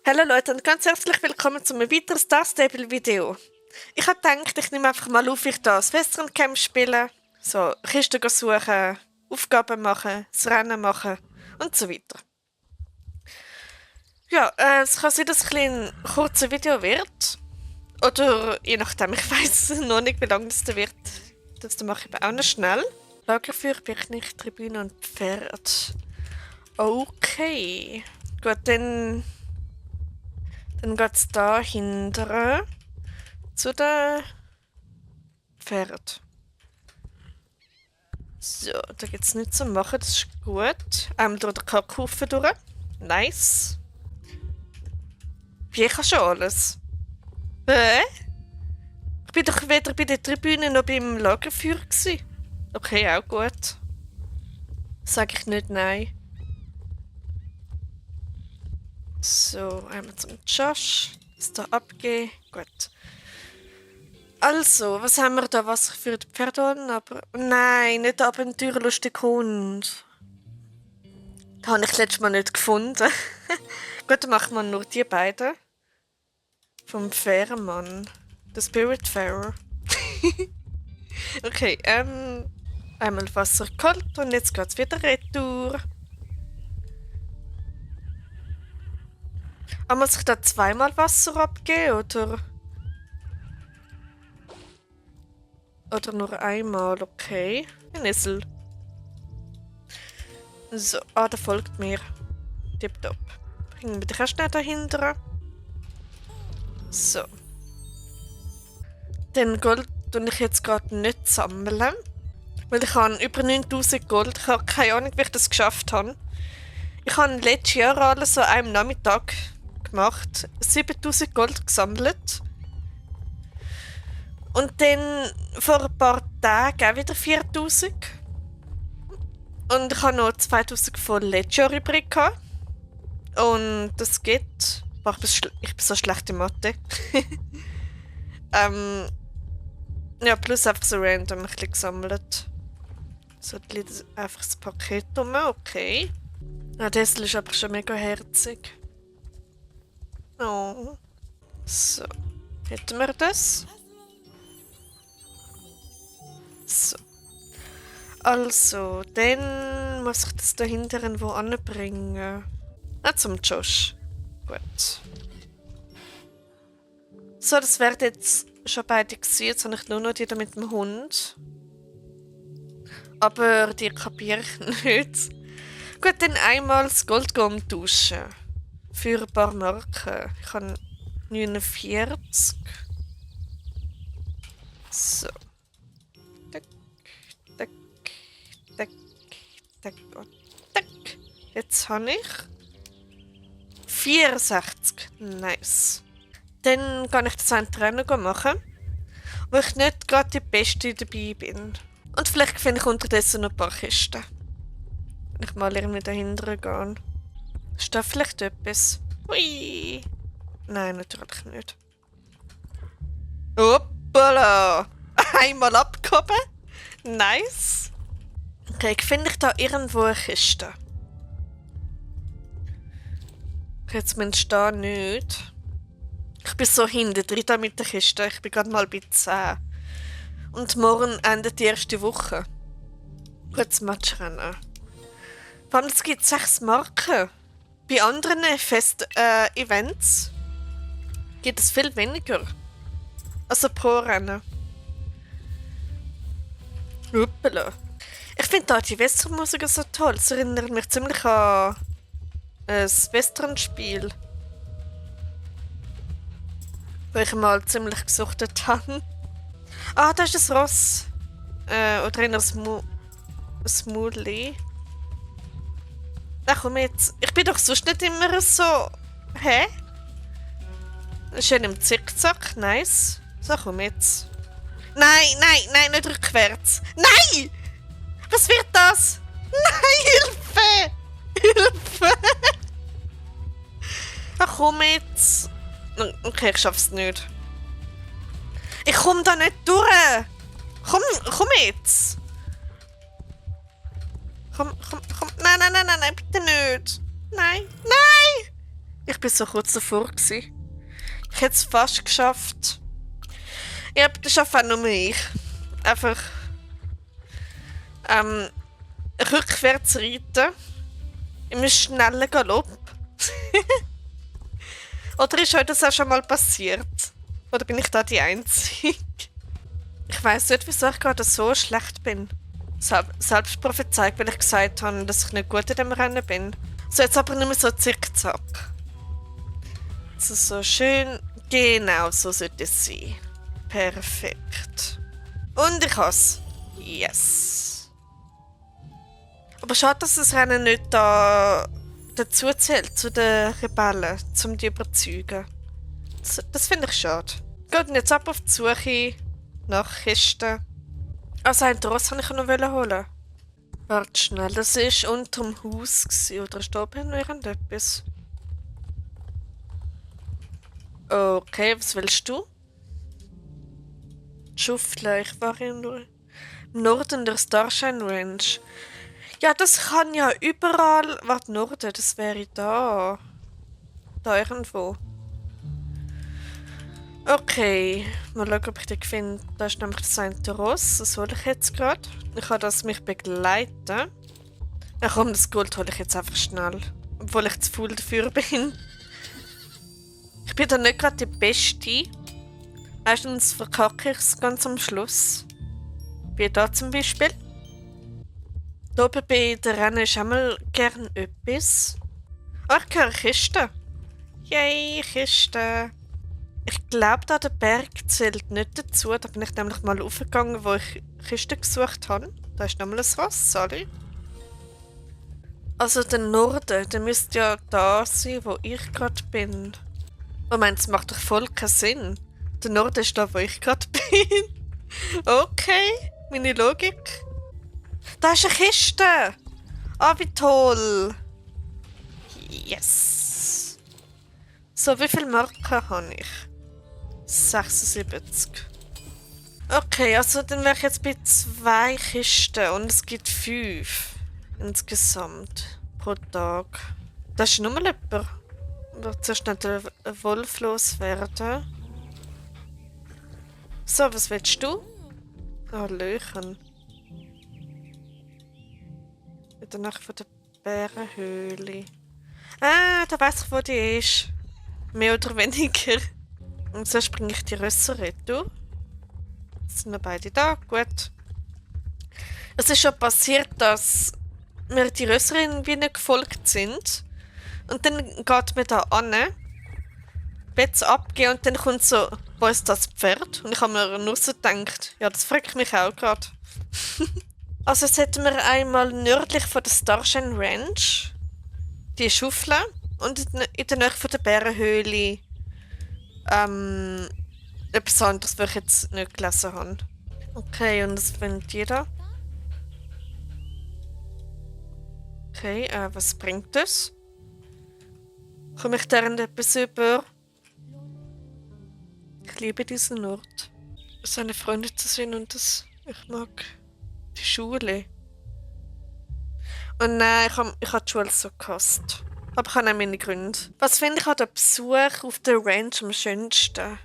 Hallo Leute und ganz herzlich willkommen zu einem weiteren Star Stable Video. Ich habe gedacht, ich nehme einfach mal auf, ich da das Western Camp spielen, so Kisten suchen, Aufgaben machen, das Rennen machen und so weiter. Ja, es kann sein, dass es ein kurzes Video wird. Oder je nachdem, ich weiß noch nicht, wie lange das wird. Das mache ich auch noch schnell. Lagerfeuer, Picknick, Tribüne und Pferd. Okay. Gut, dann geht es da hinten zu den Pferd. So, da gibt es nichts zu machen, das ist gut. Durch den Kackhaufen durch. Nice. Wie kannst du alles? Ich bin doch weder bei der Tribüne noch beim Lagerfeuer gsi. Okay, auch gut. Sag ich nicht nein. So, einmal zum Josh. Das da abgeben. Gut. Also, was haben wir da? Was für die Pferde? Aber nein, nicht der abenteuerlustige Hund. Den habe ich letztes Mal nicht gefunden. Gut, dann machen wir nur die beiden. Vom Fährmann. Der Spiritfarer. Okay, einmal Wasser geholt und jetzt geht's wieder retour. Aber muss ich da zweimal Wasser abgeben, oder? Oder nur einmal, okay. Ein Esel. So, der folgt mir. Tipptopp. Bringen wir dich auch schnell dahinter. So. Den Gold tue ich jetzt gerade nicht sammeln. Weil ich habe über 9000 Gold. Ich habe keine Ahnung, wie ich das geschafft habe. Ich habe letztes Jahr alles so an einem Nachmittag gemacht. 7000 Gold gesammelt. Und dann vor ein paar Tagen auch wieder 4000. Und ich habe noch 2000 von letztes Jahr übrig gehabt. Und das geht. Boah, ich bin so schlecht in Mathe. Ja, plus einfach so random ein bisschen gesammelt. So, da liegt einfach das Paket rum, okay. Ja, das ist aber schon mega herzig. Oh. So. Hätten wir das? So. Also, dann muss ich das da hinten irgendwo anbringen. Zum Josh. Gut. So, das wäre jetzt schon beide gewesen. Jetzt habe ich nur noch die da mit dem Hund. Aber die kapiere ich nicht. Gut, dann einmal das Gold umtauschen. Für ein paar Marken. Ich habe 49. So. Tack, tack, tack, tack und tack. Jetzt habe ich 64. Nice. Dann kann ich das ein Rennen machen, wo ich nicht gerade die Beste dabei bin. Und vielleicht finde ich unterdessen noch ein paar Kisten. Wenn ich mal irgendwie dahinter gehe. Ist da vielleicht etwas? Hui! Nein, natürlich nicht. Hoppala! Einmal abgehoben. Nice. Okay, finde ich da irgendwo eine Kiste? Okay, jetzt zumindest da nicht. Ich bin so hinten drin mit der Kiste. Ich bin gerade mal bei 10. Und morgen endet die erste Woche. Gutes Matchrennen. Vor allem, es gibt 6 Marken. Bei anderen Events gibt es viel weniger. Also pro Rennen. Hoppala. Ich finde da die Western-Musik so toll. Es erinnert mich ziemlich an ein Western-Spiel. Wo ich mal ziemlich gesuchtet habe. Da ist ein Ross. Oder ein Smoothie. Na komm jetzt. Ich bin doch sonst nicht immer so. Hä? Schön im Zickzack. Nice. So, komm jetzt. Nein, nein, nein, nicht rückwärts. Nein! Was wird das? Nein, Hilfe! Hilfe! Ach komm jetzt. Okay, ich schaff's nicht. Ich komm da nicht durch! Komm jetzt! Komm. Nein, bitte nicht! Nein! Ich bin so kurz davor gewesen. Ich hätte es fast geschafft. Ja, das schafft auch nur ich. Einfach rückwärts reiten. In einem schnellen Galopp. Oder ist euch das auch schon mal passiert? Oder bin ich da die Einzige? Ich weiss nicht, wieso ich gerade so schlecht bin. Selbst prophezeit, weil ich gesagt habe, dass ich nicht gut in dem Rennen bin. So, jetzt aber nicht mehr so zickzack. Also so schön, genau so sollte es sein. Perfekt. Und ich has. Yes. Aber schade, dass das Rennen nicht dazu zählt, zu den Rebellen, um die überzeugen. Das finde ich schade. Geht jetzt ab auf die Suche nach Kisten. Also ein Tross wollte ich noch holen. Warte schnell, das war unter dem Haus oder ist da oben noch irgendetwas? Okay, was willst du? Schuffle, ich war im Norden der Starshine Range. Ja, das kann ja überall. Warte, Norden, das wäre da. Da irgendwo. Okay, mal schauen, ob ich den finde. Da ist nämlich das eine Ross. Das hole ich jetzt gerade. Ich kann das mich begleiten. Ja komm, das Gold hole ich jetzt einfach schnell. Obwohl ich zu faul dafür bin. Ich bin da nicht gerade die Beste. Meistens verkacke ich es ganz am Schluss. Wie da zum Beispiel. Da oben bei der Rennen ist einmal gern etwas. Ah, ich höre Kisten. Yay, Kisten. Ich glaube, da der Berg zählt nicht dazu. Da bin ich nämlich mal aufgegangen, wo ich Kisten gesucht habe. Da ist nochmal ein Ross, sorry. Also der Norden, der müsste ja da sein, wo ich gerade bin. Moment, das macht doch voll keinen Sinn. Der Norden ist da, wo ich gerade bin. Okay, meine Logik. Da ist eine Kiste! Ah, wie toll! Yes! So, wie viele Marken habe ich? 76. Okay, also dann wäre ich jetzt bei 2 Kisten und es gibt 5 insgesamt pro Tag. Das ist nur mal jemand. Ich will zuerst nicht den Wolf loswerden. So, was willst du? Hallöchen. In der Nähe von der Bärenhöhle. Ah, da weiss ich, wo die ist. Mehr oder weniger. Und so bringe ich die Rösser retour. Jetzt sind wir beide da, gut. Es ist schon passiert, dass mir die Rösser irgendwie nicht gefolgt sind. Und dann geht man da an, Betts abgeben und dann kommt so, wo ist das Pferd? Und ich habe mir nur so gedacht, ja, das fragt mich auch gerade. Also jetzt hätten wir einmal nördlich von der Starshine Ranch die Schaufel und in der Nähe von der Bärenhöhle etwas anderes, was ich jetzt nicht gelesen habe. Okay, und was wollen die da? Okay, was bringt das? Komme ich da etwas über? Ich liebe diesen Ort. Seine Freunde zu sehen und das. Ich mag die Schule. Und nein, ich habe die Schule so gehasst. Aber ich habe auch meine Gründe. Was finde ich an den Besuch auf der Ranch am schönsten?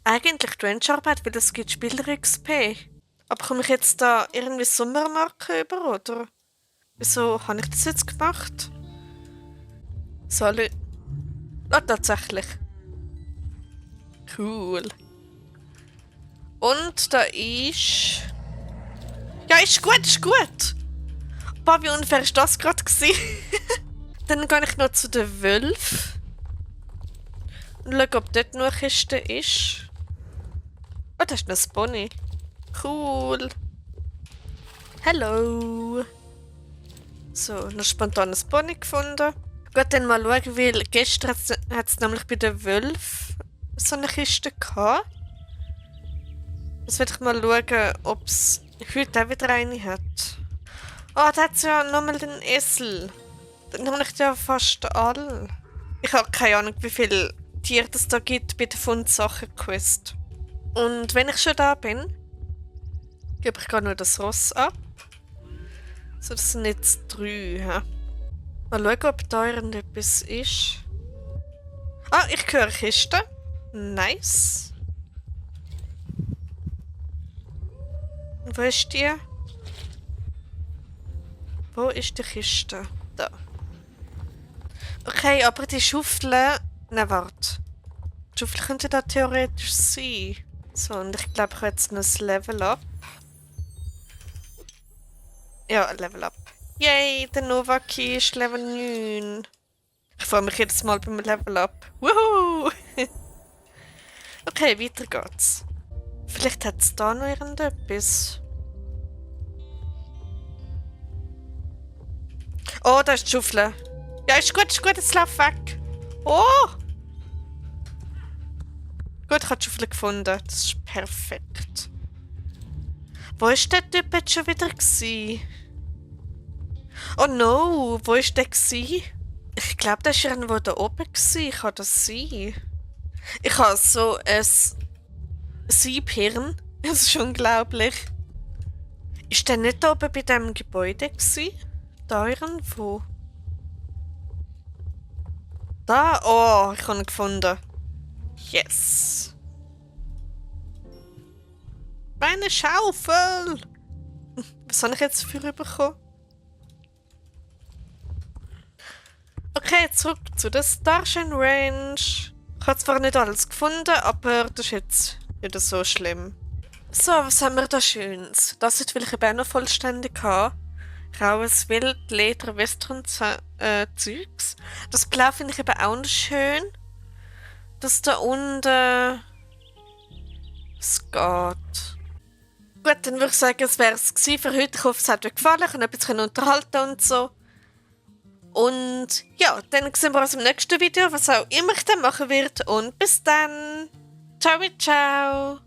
Eigentlich die Rancharbeit, weil es gibt Spieler-XP. Aber komme ich jetzt da irgendwie Sommermarken über, oder? Wieso habe ich das jetzt gemacht? Soll ich... Ah, tatsächlich. Cool. Und da ist... Ja, ist gut, ist gut. Boah, wie unfair ist das gerade gewesen? Dann gehe ich noch zu den Wölfen. Und schaue, ob dort noch eine Kiste ist. Oh, da ist noch ein Pony. Cool. Hello. So, noch spontan ein Pony gefunden. Gut, dann mal schauen, weil gestern hat es nämlich bei den Wölfen so eine Kiste gehabt. Jetzt werde ich mal schauen, ob es heute auch wieder eine hat. Oh, da hat es ja nochmal den Esel. Dann habe ich ja fast alle. Ich habe keine Ahnung, wie viele Tiere es da gibt bei der Fundsachen-Quest. Und wenn ich schon da bin, gebe ich gerade nur das Ross ab. So, das sind jetzt 3. He? Mal schauen, ob da irgendetwas ist. Ah, ich höre Kiste. Nice. Und wo ist die? Wo ist die Kiste? Da. Okay, aber die Schaufel... Nein, warte. Die Schaufel könnte da theoretisch sein. So, und ich glaube, ich habe jetzt noch ein Level Up. Ja, ein Level Up. Yay, der Nova Key ist Level 9. Ich freue mich jedes Mal beim Level Up. Woohoo! Okay, weiter geht's. Vielleicht hat es da noch irgendetwas. Oh, da ist die Schaufel. Ja, ist gut, jetzt lauf weg. Oh! Gut, ich habe die Schaufel gefunden. Das ist perfekt. Wo ist der Typ jetzt schon wieder gewesen? Oh no, wo ist der gewesen? Ich glaube, der war irgendwo da oben gewesen. Kann das sein? Ich habe so ein Siebhirn. Das ist unglaublich. Ist der nicht da oben bei diesem Gebäude gewesen? Da irgendwo. Da? Oh, ich habe ihn gefunden. Yes. Meine Schaufel! Was habe ich jetzt für bekommen? Okay, zurück zu der Starshine Range. Ich habe zwar nicht alles gefunden, aber das ist jetzt nicht so schlimm. So, was haben wir da Schönes? Das wird vielleicht eben auch noch vollständig haben. Raues Wild, Leder, Western, Zeugs. Das Blau finde ich eben auch noch schön. Das da unten... Es geht. Gut, dann würde ich sagen, es wäre es für heute. Ich hoffe, es hat euch gefallen. Ich konnte ein bisschen unterhalten und so. Und ja, dann sehen wir uns im nächsten Video, was auch immer ich dann machen werde. Und bis dann. Ciao, ciao.